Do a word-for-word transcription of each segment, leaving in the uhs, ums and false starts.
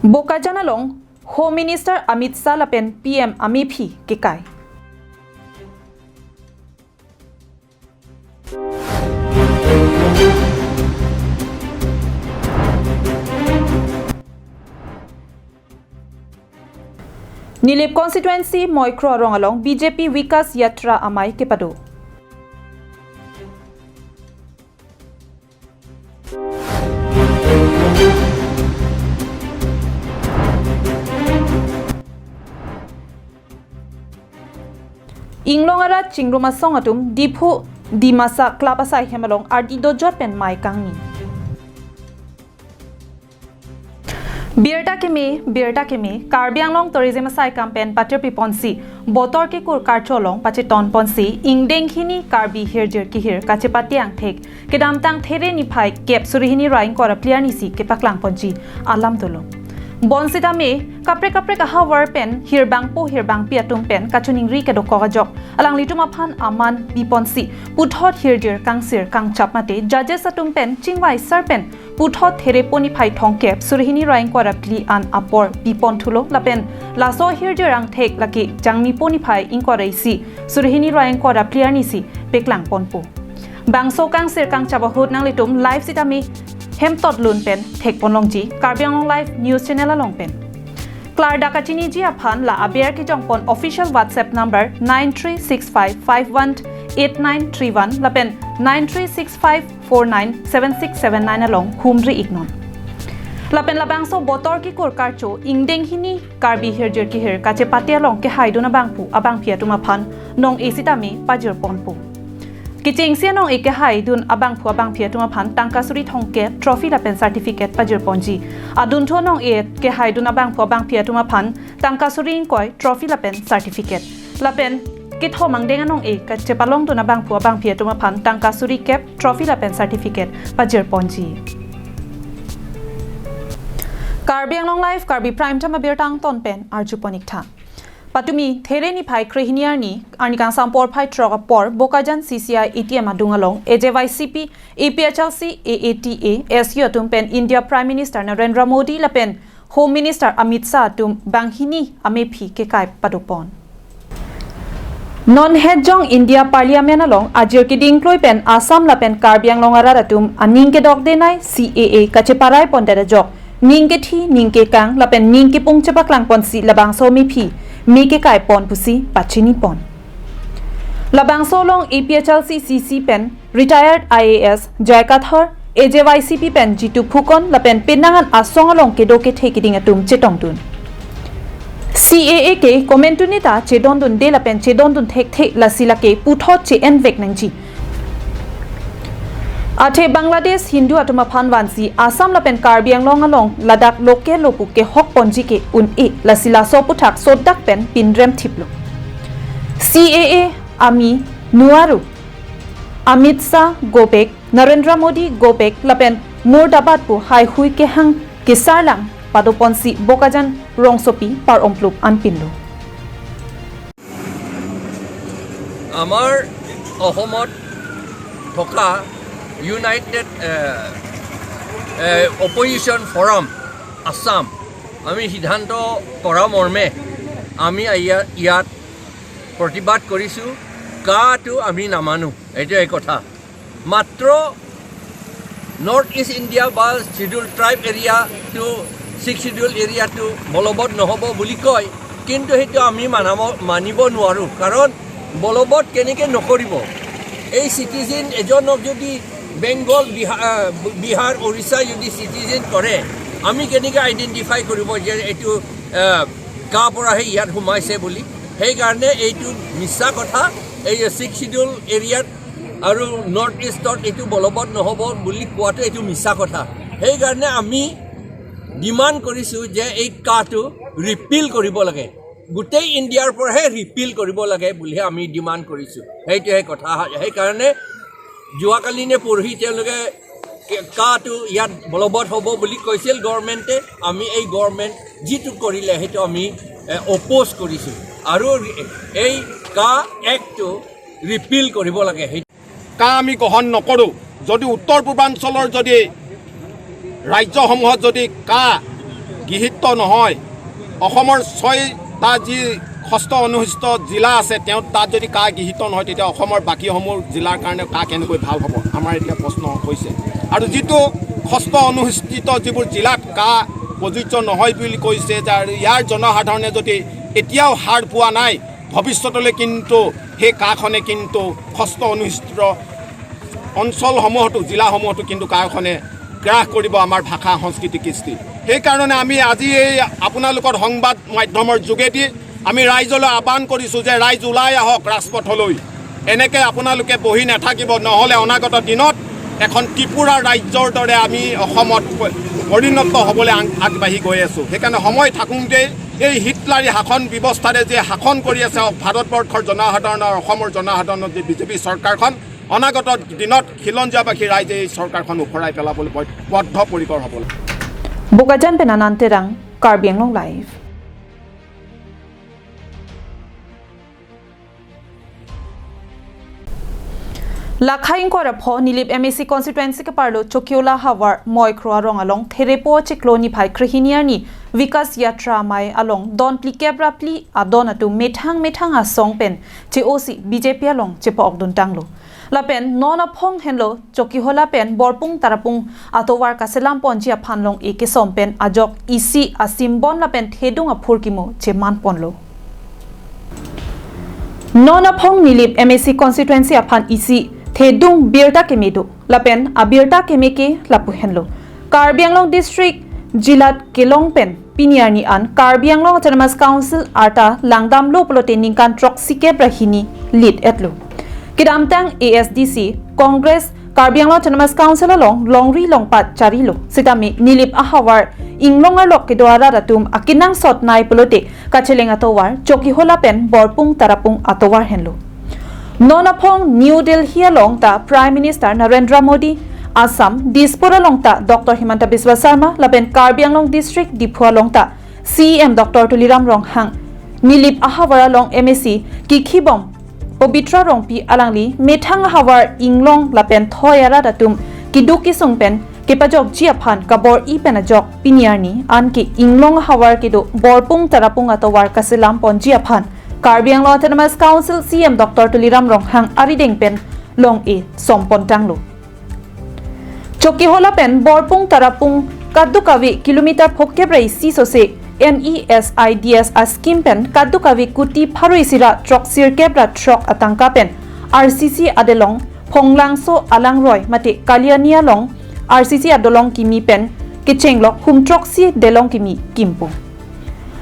Bokajan along Home Minister Amit Shah lapen P M amephi kekai. Nilip constituency Moikro arong along B J P Vikas Yatra amei kepado. Inglong arat chingrum asong atum Diphu Dimasa Club asai hem along ardi dojot pen mei kangni. Birta keme, birta keme, Karbi Anglong Tourism asai kam pen patir piponsi, botor kekur karcho along pacheton ponsi, ingdeng hini Karbi hirjir kehir kachepate angthek, kedamtang There niphai kep suri hini ra ingkoi ra phli arnisi kepaklang ponji alam dolo. Bonsitame, kaprek kaprek ahavar pen, hirbangpo hirbangpi atum pen, kachiningri kedokok ajok, alanglitum aphan aman piponsi, puthot hirjir kangsir kangchap mate, judges atum pen, chingvai sar pen, puthot There po niphai thomkep, suri hini ra ingkoi ra phli an apor pipon thulo lapen laso hirjir angthek lake Jangmi po niphai ingkoi ra isi, suri hini ra ingkoi ra phli arnisi peklang ponpo. Bangso kangsir kangchap ahut nanglitum live sitame hemtot lun pen thek ponlongji Karbi Anglong Live News Channel along pen. Klardak kachiniji aphan la aber kejong pon official WhatsApp number nine three six five five one eight nine three one lapen nine three six five four nine seven six seven nine along humri iknon. Lapen labangso botor kekur karcho ingdeng hini Karbi hirjir kehir kachepate along kehaidun abangphu abangpi atum aphan nong-e sitame pajir ponpo. Kechengsi nong-e kehaidun abangphu abangpi atum aphan tangka suri thomkep trophy lapen certificate pajir ponji. Adunthu nong-e kehaidun abangphu abangpi atum aphan tangka suri ingkoi trophy lapen certificate. Lapen kethom angdeng anong-e kachepalongdun abangphu abangpi atum aphan tangka suri kep trophy lapen certificate pajir ponji. Karbi Anglong Live, Karbi Prime Time abirta angton pen arju pon iktha. Patumi There niphai krehini arni, arni kangsam porphai throk apor, Bokajan C C I A T M adung along, A J Y C P, A P H L C, A A T A, S U atum pen India Prime Minister Narendra Modi lapen Home Minister Amit Shah atum banghini amephi kekai padopon. Non hetjong India Parliament along ajir keding kloi pen Assam lapen Karbi Anglong arat atum aning kedok denai C A A kacheparai pondet ajok ning kethi, ning kekang lapen ning kepung chepaklang ponsi labangso mephi me kekai pon pusi pachini pon. Labangso along A P H L C C C pen retired I A S Jai Kathar, A J Y C P pen Jitu Phukon lapen penang an asong along kedo kethe keding atum chetongdun. C A A ke komantu neta chedondunde lapen chedondun thekthe, lasi lake puthot che-envek nangji. Athe Bangladesh Hindu atum aphan vansi Assam lapen Karbi Anglong along ladak local lo pu kehok ponji ke un-e, lasi laso aputhak sodak pen pinrem thiplo. C A A ami nuaru, Amit Shah go back, Narendra Modi go back lapen Murdabad pu haihui kehang kesarlang padoponsi Bokajan rongsopi par-ongplup anpinlo. আমাৰ অসমত থকা United opposition forum Assam, আমি সিদ্ধান্ত কৰা মৰ্মে আমি ইয়াত ইয়াত প্ৰতিবাদ কৰিছোঁ। কাটো আমি নামানো, এইটোৱে কথা। মাত্ৰ নৰ্থ ইষ্ট ইণ্ডিয়া বা শ্বিডিউল ট্ৰাইব এৰিয়াটো, ছিক্স শ্বিডিউল এৰিয়াটো বলবৎ নহ'ব বুলি কয়, কিন্তু সেইটো আমি মানাব মানিব নোৱাৰোঁ। কাৰণ বলবৎ কেনেকৈ নকৰিব? এই চিটিজেন এজনক যদি বেংগল, বিহা- আহ, বিহাৰ, উৰিষ্যা যদি চিটিজেন কৰে, আমি কেনেকৈ আইডেণ্টিফাই কৰিব যে এইটো আহ, কাৰ পৰা সেই ইয়াত সোমাইছে বুলি? সেইকাৰণে এইটো মিছা কথা। এই ছিক্স শ্বিডিউল এৰিয়াত আৰু নৰ্থ ইষ্টত এইটো বলবৎ নহ'ব বুলি কোৱাটো এইটো মিছা কথা। সেইকাৰণে আমি ডিমাণ্ড কৰিছোঁ যে এই কাটো ৰিপিল কৰিব লাগে, গোটেই ইণ্ডিয়াৰ পৰাহে ৰিপিল কৰিব লাগে বুলিহে আমি ডিমাণ্ড কৰিছোঁ। সেইটোহে কথা। সেইকাৰণে যোৱাকালি নে পৰহি তেওঁলোকে কাটো ইয়াত বলবৎ হ'ব বুলি কৈছিল গভৰ্ণমেণ্টে। আমি এই গভৰ্ণমেণ্ট যিটো কৰিলে সেইটো আমি অপ'জ কৰিছোঁ আৰু এই কা এক্টটো ৰিপিল কৰিব লাগে। সেই কা আমি গ্ৰহণ নকৰোঁ। যদি উত্তৰ পূৰ্বাঞ্চলৰ যদি ৰাজ্যসমূহত যদি কা গৃহীত নহয়, অসমৰ ছয়টা যি খস্ত অনুসূচিত জিলা আছে, তেওঁ তাত যদি কা গৃহীত নহয়, তেতিয়া অসমৰ বাকীসমূহ জিলাৰ কাৰণে কা কেনেকৈ ভাল হ'ব? আমাৰ এতিয়া প্ৰশ্ন হৈছে। আৰু যিটো খস্ত অনুসূচিত যিবোৰ জিলাত কা প্ৰযোজ্য নহয় বুলি কৈছে, যে আৰু ইয়াৰ জনসাধাৰণে যদি এতিয়াও সাৰ পোৱা নাই, ভৱিষ্যতলৈ কিন্তু সেই কাখনে কিন্তু খস্ত অনুসূচিত অঞ্চলসমূহতো, জিলাসমূহতো কিন্তু কাখনে গ্ৰাস কৰিব আমাৰ ভাষা, সংস্কৃতি, কৃষ্টি। সেইকাৰণে আমি আজি এই আপোনালোকৰ সংবাদ মাধ্যমৰ যোগেদি আমি ৰাইজলৈ আহ্বান কৰিছোঁ যে ৰাইজ ওলাই আহক ৰাজপথলৈ। এনেকে আপোনালোকে বহি নাথাকিব, নহ'লে অনাগত দিনত এখন ত্ৰিপুৰা ৰাজ্যৰ দৰে আমি অসমত প-, পৰিণত হ'বলৈ আং-, আগবাঢ়ি গৈ আছোঁ। সেইকাৰণে সময় থাকোঁতেই এই হিটলাৰী শাসন ব্যৱস্থাৰে যে শাসন কৰি আছে ভাৰতবৰ্ষৰ জনসাধাৰণৰ, অসমৰ জনসাধাৰণৰ যে বিজেপি চৰকাৰখন, অনাগত দিনত খিলঞ্জীয়াবাসী ৰাইজে এই চৰকাৰখন উফৰাই পেলাবলৈ বদ্ধ-, বদ্ধপৰিকৰ হ'ব। Bokajan pen Anand Terang, Karbi Anglong Live. Lakha ingkoi ra pho Nilip M A C constituency keparlo Chokihola havar Moikhro arong along Therepo chiklo niphai krehini arni Vikas Yatra amei along don phlikep ra phli adon atum methang methang asong pen che-osi B J P along chepa-okdun tanglo. Lapen non aphong henlo Chokihola pen Borpung Tarapung atovar kaselam ponji aphan long-e kesom pen ajok isi asim bon lapen thedung aphurkimo cheman ponlo. Non aphong Nilip M A C constituency aphan isi thedung birta keme do. Lapen abirta keme ke lapu henlo. Karbi Anglong District jilat kelong pen pini arni an Karbi Anglong Autonomous Council arta langdamlo pulote ningkan throksi kep ra hini lit etlo. Kedamtang A S D C, Congress, Karbi Anglong Autonomous Council along longri longpat charilo. Sitame Nilip ahavar inglong arlok kedo arat atum akenangsot nai pulote kacheleng atovar Chokihola pen Borpung Tarapung atovar henlo. Non aphong New Delhi along ta Prime Minister Narendra Modi, Assam Dispur along ta Doctor Himanta Biswa Sarma, lapen Karbi Anglong District Diphu along ta C E M Doctor Tuliram Ronghang, Nilip ahavar along M A C kikhibom Pabitra Rongpi alangli methang ahavar inglong lapen thoi arat atum keduk kesung pen kepajokji aphan kabor-i pen ajok pini arni anke inglong ahavar kedo Borpung Tarapung atovar kaselam ponji aphan Karbi Anglong Autonomous Council C E M Doctor Tuliram Ronghang arideng pen long-e som pon tanglo. Chokihola pen Borpung Tarapung kadokave kilometer phokep ra isi sose N E S I D S a scheme pen kadokave kuti pharo isi ra throksi kep ra throk atangka pen R C C adelong Phonglangso alangroi mate Kalyani along R C C adolong kimi pen kechenglok hum throksi delong kimi kimpo.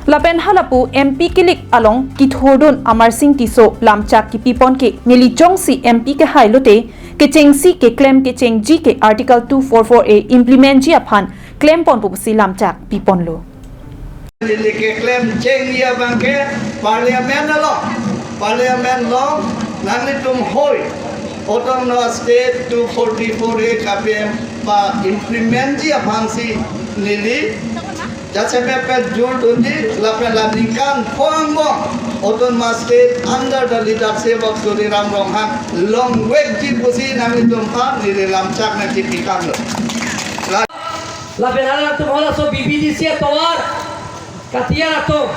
Lapen halapu M P kilik along kithurdun Amar Sing Tisso lamchak kipipon ke neli jongsi M P kehai lote kechengsi keklem kechengji ke Article two four four A implement ji aphan klem ponpo pusi lamchak piponlo. Neli keklem chengji abang ke Parliament along, Parliament along nanglitum hoi Autonomous State two forty-four A K P M pa implement ji aphansi neli jasemet pen jurdunji lapen la ningkan pho angbong Autonomous State under the leadership of Tuliram Ronghang longvekji pusi nanglitum aphan neli lamchak nangkipikanglo. La- Lapen halatum halaso B B D C atovar katiar atum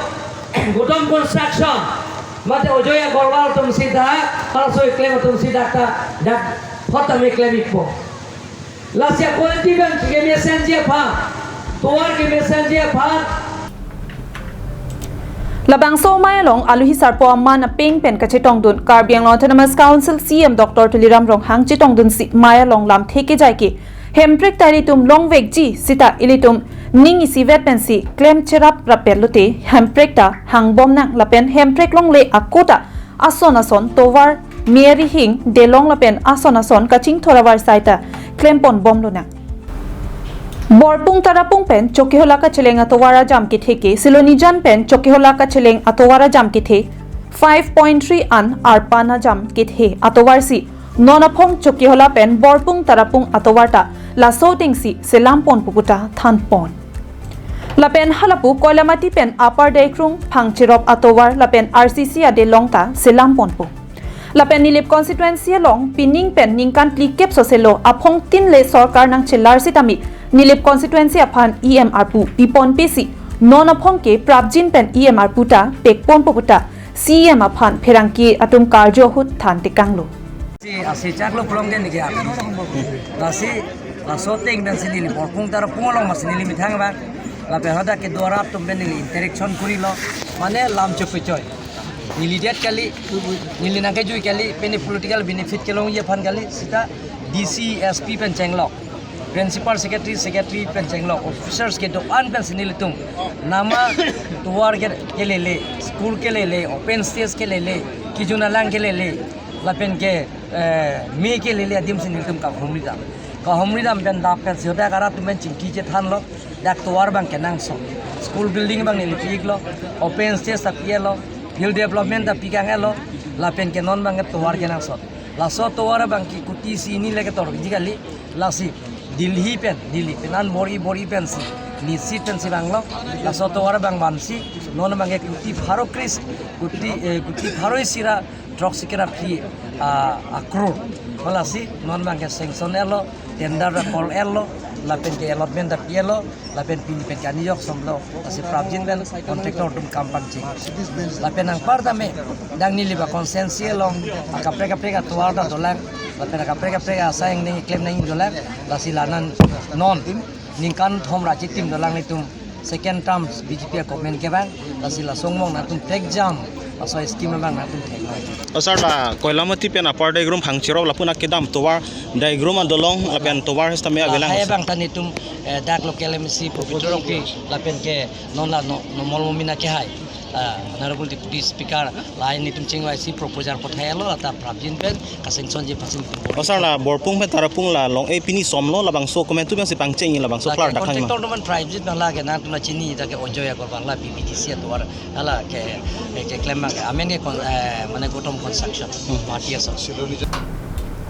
Gautam Construction mate Ajoy Agarwal atum si dak halaso eklem atum si dak ta dak phot tame klem ikpo. Lasi quality pen kemesenji aphan, tovar kemesenji aphan. Labangso amei along aluhi sarpo aman apeng pen kachetongdun Karbi Anglong Autonomous Council C E M Doctor Tuliram Ronghang chetongdunsi amei along lamthe kejai ke Hemprek ta ilitum longvekji seta ilitum ning isivet pensi klem cherap rapet lote Hemprek ta hangbom nang lapen Hemprek longle ako ta ason ason tovar me arihing delong lapen ason ason kachingthur avarsai ta klempon bomlo nang. Borpung Tarapung pen Chokihola kacheleng atovar ajam kethe ke Silonijan pen Chokihola kacheleng atovar ajam kethe five point three an arpan ajam kethe atovarsi non aphong Chokihola pen Borpung Tarapung atovar ta laso atengsi selam ponpo puta thanpon. Lapen halapu Koilamati pen Upper Deikrung Phangcherop atovar lapen R C C adelong ta selam ponpo. Lapen Nilip constituency along pining pen ningkan phlikep soselo aphongtin le sorkar nangchelar sitame Nilip constituency aphan E M arpu piponpe si non aphong ke prapjin pen E M arpu ta pekponpo puta C E M aphan pherangke atum karjo ahut than tekanglo. Si, asi chaklo prong ke niki api. Lasi, laso ateng pen si neli Borpung Tarapung along ma si neli methang abang. Lapen hadak kedo arap atum pen neli interaction korilo. Mane lam chopechoi. Neli det kali, neli nangkejui kali, pen political benefit kelongji aphan kali, sita D C, S P pen chenglok. Principal secretary, secretary pen chenglok. Officers kedo-an pen si nelitum. Nama tovar ke, kelele, school kelele, open stage kelele, kejun alang kelele. Lapen ke, eh, me kelele adim si nelitum kahumri dam. Kahumri dam pen dap pen si hadak arat atum pen chingki chethanlo. Dak tovar abang kenangsot. School building abang neli pi-iklo. Open stage ta pi-etlo. Field development ta pi kang-etlo. Lapen ke non abang ke tovar kenangsot. Laso tovar abang ke kuti si hini le ketor ji kali. Lasi Delhi pen, Delhi pen an bor-i bor-i pen si. Nisit pen si vanglo. Laso tovar abang vansi. Non abang ke kuti pharo kris. Kuti, eh, kuti pharo isi ra throksi kera phli, ah, akror. Lasi non abang ke sanction etlo, tender ta call etlo, lapen ke allotment ta pi-etlo, lapen pini pen kani yok somlo, lasi prapjin pen contractor atum kam pangcheng. Lapen anparta me, dak neli ba constituency along, akaprek kaprek atovar ta dolang, lapen akaprek kaprek asai angdeng klem nangji dolang, lasi la-an non, ningkan thom ra chitim dolang nelitum, second term B J P a-government kevang, lasi lason angbong nangtum thekjam, laso scheme abang nangtum thek. O sir, la Koilamati pen Upper Daigrum Phangchirok lapu-an akedam tovar Daigrum adolong lapen tovar sitame la avelang hai sir. Abang ta nelitum, eh, dak local M A C Pobitro Rongpi lapen ke non la no, Numal Momin akehai. Ah, Honorable Deputy Speaker, la nelitum chingvai si proposal pathai-etlo, la ta prapjin pen ka-sanction ji pasin. O sir, la Borpung pen Tarapung la long-e pini somlo, labangso komantu abang si pangcheng labangso la klar ke dak hang ma. Contractor atum aphan prapjin abang la ke nangtum la chini ta ke Ajoy Agarwal abang la B B D C atovar, hala ke, ke, keklem abang ke. Amen ke kon-, eh, mane Gautam Construction, hmm, Bhartiya Construction.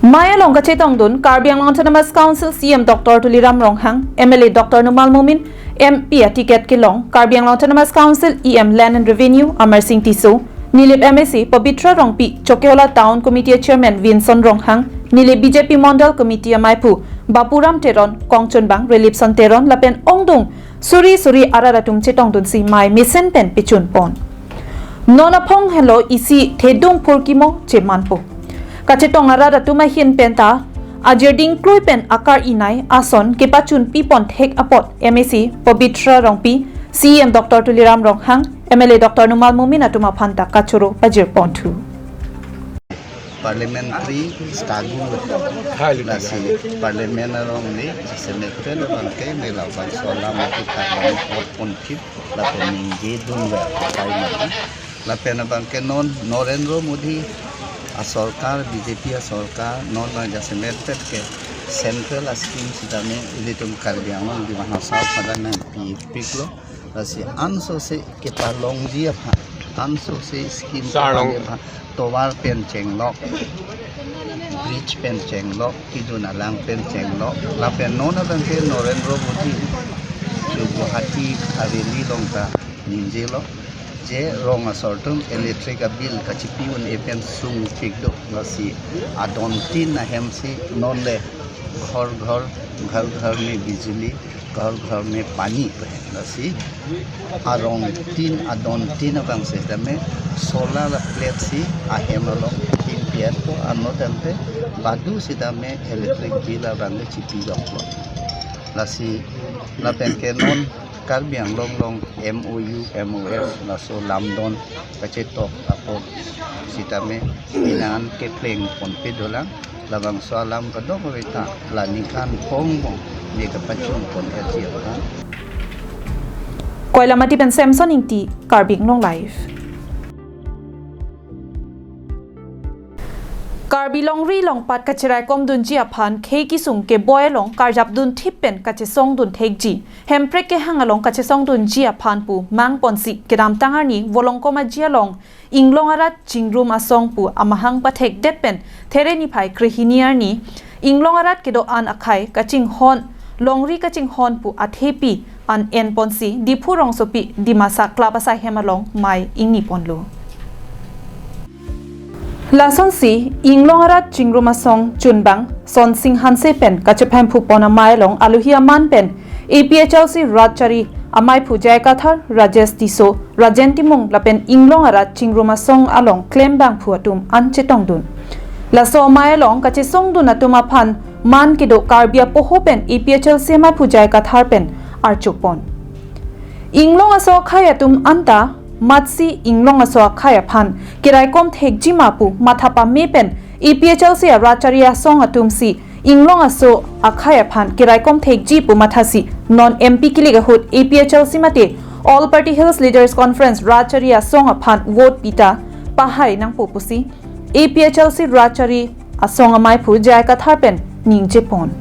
Mei along kachetongdun Karbi Anglong Autonomous Council C E M Doctor Tuliram Ronghang, M L A Doctor Numal Momin, M P aticket kelong Karbi Anglong Autonomous Council E M Land and Revenue Amarsing Tisso, Nilip M A C Pabitra Rongpi, Chokihola Town Committee Chairman Vinson Ronghang, Nilip B J P Mondol Committee amaiphu Bapuram Teron, kongchunbang Relipson Teron lapen ongdung suri suri arat atum chetongdunsi mei mesen pen pechunpon. Non aphong henlo isi thedung phurkimo chemanpo. Kachetong arat atum ahin penta ajirding klui pen akar inai ason kepachunpipon thek apot M A C Pabitra Rongpi, C E M Doctor Tuliram Ronghang, M L A Doctor Numal Momin atum aphanta kachoro pajirponthu. Parliamentary struggle, lasi Parliament along le semeter abang ke ne labangso alam ati thak abang pot ponthip lapen ningjedun ver kai mati. Lapen abang ke non Narendra Modi asorkar, B J P asorkar, non abang jasemet ke central scheme sitame ilitum Karbi Anglong Dima Hasao pada nangpipiklo. Lasi ansose kepalongji aphan, ansose scheme sarong kepalongji aphan, tovar pen chenglok, bridge pen chenglok, kejun alang pen chenglok, lapen non abang ke Narendra Modi, jo Guwahati a-rally along ta ningjelo, je rong asor atum electric a-bill kachipi un-e pen sungpik do, lasi adontin ahem si non le ghar ghar, ghar ghar mein bijli, ghar ghar mein pani pu he. Lasi arongtin adontin abang sitame solar plate si ahem along tin piat po, ano tangte badu sitame electric bill abang le chipi doklo. Lasi lapen ke non Karbi Anglong along M O U, M O S laso lamdon kachetok apot sitame inan kepleng ponpe dolang. Labangso alam kadokave ta la ningkan phongo me kapachun pon-etji aphan. Koilamati pen Samson Ingti, Karbi Anglong Live. Karbi longri longpat kacheraikomdunji aphan khei kesung keboi along karjapdun thip pen kachesongdun thekji, Hemprek kehang along kachesongdunji aphan pu mangponsi kedamtang arni Volongkom Aji along Inglong arat chingrum asong pu amahang pathekdet pen There niphai krehini arni Inglong arat kedo-an akhei kachinghon, longri kachinghon pu athepi an enponsi Diphu rongsopi Dimasa Club asaihem along mei ingniponlo. Lasonsi Inglong arat chingrum asong chunbang Sonsing Hanse pen kachephemphu pon amei along alohi aman pen A P H L C rat chari amaiphu J I Kathar, Rajesh Tisso, Rajen Timung lapen Inglong arat chingrum asong along klembangphu atum an chetongdun. Laso amei along kachesongdun atum aphan man kedo Karbi apoho pen A P H L C amaiphu J I Kathar pen archopon. Inglong aso akhei atum anta matsi Inglong aso akhei aphan keraikom thekji ma pu matha pame pen A P H L C arat chari asong atumsi Inglong aso akhei aphan keraikom thekji pu mathasi non M P kilik ahut A P H L C mate All Party Hills Leaders Conference rat chari asong aphan vote pita pahai nangpo pusi A P H L C rat chari asong amaiphu J I Kathar pen ningjepon.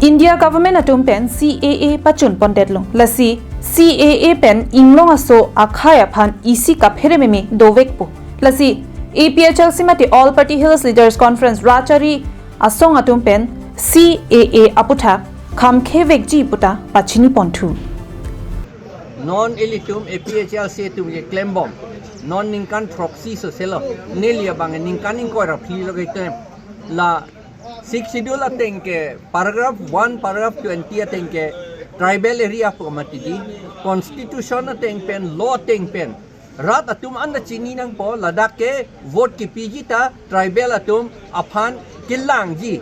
India government atum pen C A A pachun pondetlo. Lasi C A A pen Inglong aso akhei aphan isi kaphere meme dovekpo. Lasi A P H L C mate All Party Hills Leaders Conference rat chari asong atum pen C A A aputhak khamkhevekji puta pachini ponthu. Non ilitum A P H L C atum keklembom. Non ningkan throksi soselo. Neli abang ningkan ingkoi ra phli lo keklem. La Sixth Schedule ateng ke paragraph one, paragraph twenty ateng ke tribal area pu mati di. Constitution ateng pen, law ateng pen rat atum anta chini nangpo, ladak ke vote kepiji ta tribal atum aphan kelangji,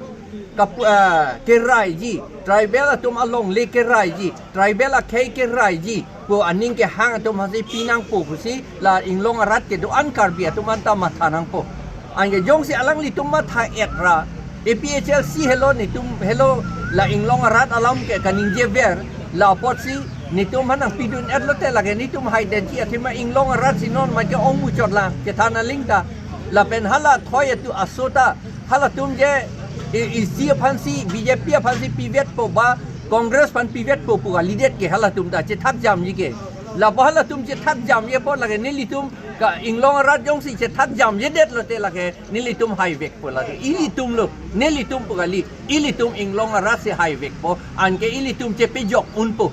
kap-, ah, keraiji, tribal atum alongle keraiji, tribal akhei keraiji pu aning kehang atum aphansi pi nangpo pusi la Inglong arat kedo-an Karbi atum anta matha nangpo. Anke jongsi alanglitum matha-et ra, A P H L C helo, netum helo, la Inglong arat alam ke kaningjever, la apotsi netum aphan nangpidun-et lote lake netum haidetji athema Inglong arat si non ma ke-ong muchot lang, kethan aling ta. Lapen hala thoi atum aso ta, halatum je, i-, isi aphansi, B J P aphansi pivetpo ba, Congress aphan pivetpo pu kalidet ke halatum ta chethak jamji ke. Lapu halatum chethak jamji apot lake nelitum ka Inglong arat jongsi chethak jamjedet lote lake nelitum haivekpo lake. Ilitum lo, nelitum pu kali, ilitum Inglong arat si haivekpo, anke ilitum chepejok unpo.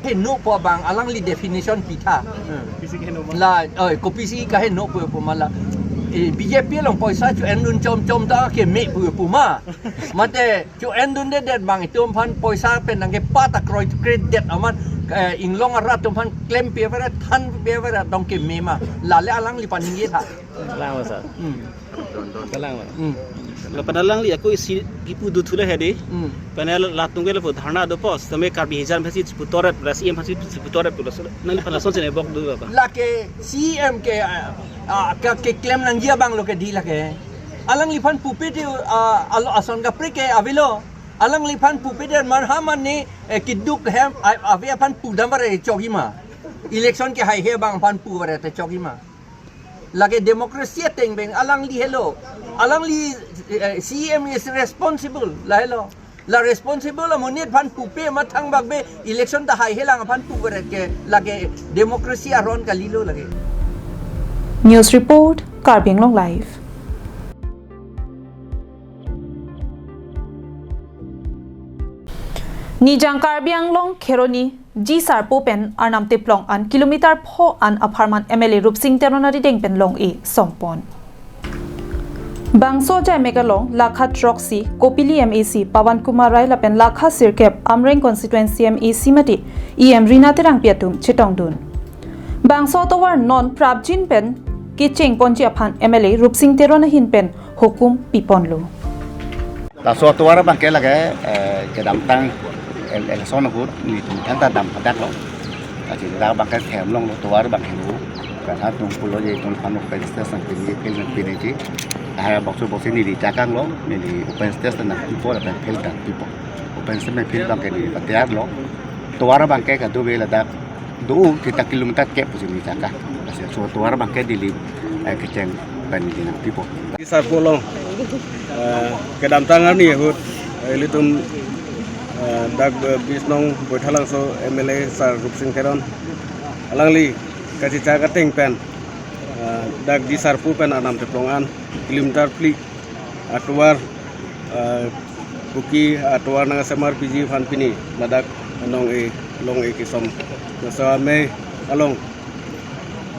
Henopo abang alangli definition pitha. La, oi, kopisi kahenopo pu ma la. Eh, B J P along poisa cho-endun chomchom ta keme pu pu ma. Mate cho-endundedet abang itum aphan poisa pen nangkepat ta kroikredet amat, eh, Inglong arat atum aphan klempi avera thanpi avera dong keme ma. Lale alangli paningje tha. Kalang ma sir. Hmm. Kalang ma. Hmm. Lapen alangli ako isi kipu duthu le hedi. Hmm. Panel latung ke lapu dharna dopo, sitame Karbi Hijan aphansi chiputoret, ras E M aphansi chiputoret pulo. Nangliphan lason sene bok do apa? Lake C M ke, ah, ah, ke, keklem nangji abang lo ke di lake. Alangliphan pupe te, ah, alo ason kaprek ke avelo. Alangliphan pupe te mar ha mane, eh, keduk hem, a-, ave aphan pudam bare chokji ma. Election kehaihe abang aphan pu bare te chokji ma. Lake democracy ateng pen alangli helo. Alangli, eh, C M is responsible, lahelo. La responsible amonit aphan pupe ma thangbak be election ta haihe lang aphan pu bare ke lake democracy aron kalilo lake. News report, Karbi Anglong Live. Nijang Karbi Anglong Kheroni G Sarpo pen Arnam Teplong an kilometer pho an apharman M L A Rupsing Teron arideng pen long-e sompon. Bangso ajai mek along lakha throksi Kopili M A C Pawan Kumar Rai lapen lakha sirkep Amreng constituency M A C mate E M Rina Terangpi atum chetongdun. Bangso atovar non prapjin pen kecheng ponji aphan M L A Rupsing Teron ahin pen hukum piponlo. Laso atovar abang ke lake, eh, kedamtang el-, election ahut nelitum thangta dam hadak lo. Aji dak abang ke them longlo, atovar abang helo. Kan ha tum pulo je tum phan open stage nangpinji, pin nangpinji. Hai box box neli jakang lo, neli open stage nangpipo lapen field nangpipo. Open stage pen field abang ke neli patiar lo. Atovar abang ke kadokave ladak do kita kilometer kep pusi neli jaka. Laso atovar abang ke neli, eh, kecheng pen neli nangpipo. G Sarpo along, eh, kedamtang arni ahut, eh, ilitum, eh, dak, eh, bis nong Boithalangso M L A sir Rupsing Teron alangli kachechak ateng pen, eh, dak G Sarpo pen Arnam Teplong an kilometer phli atovar, eh, Kuki atovar nangsemar piji aphan pini ladak nong-e long-e kesom. Laso amei along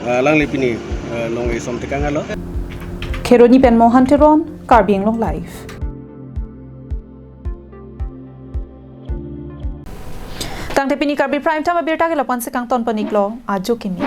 Alangli pini, eh, nong isom tekang alo. Kheroni pen Mohan Teron, Karbi Anglong Live. Tangte pini Karbi Prime Time abirta ke lapu-an si kangton pon-iklo, ajo kimi.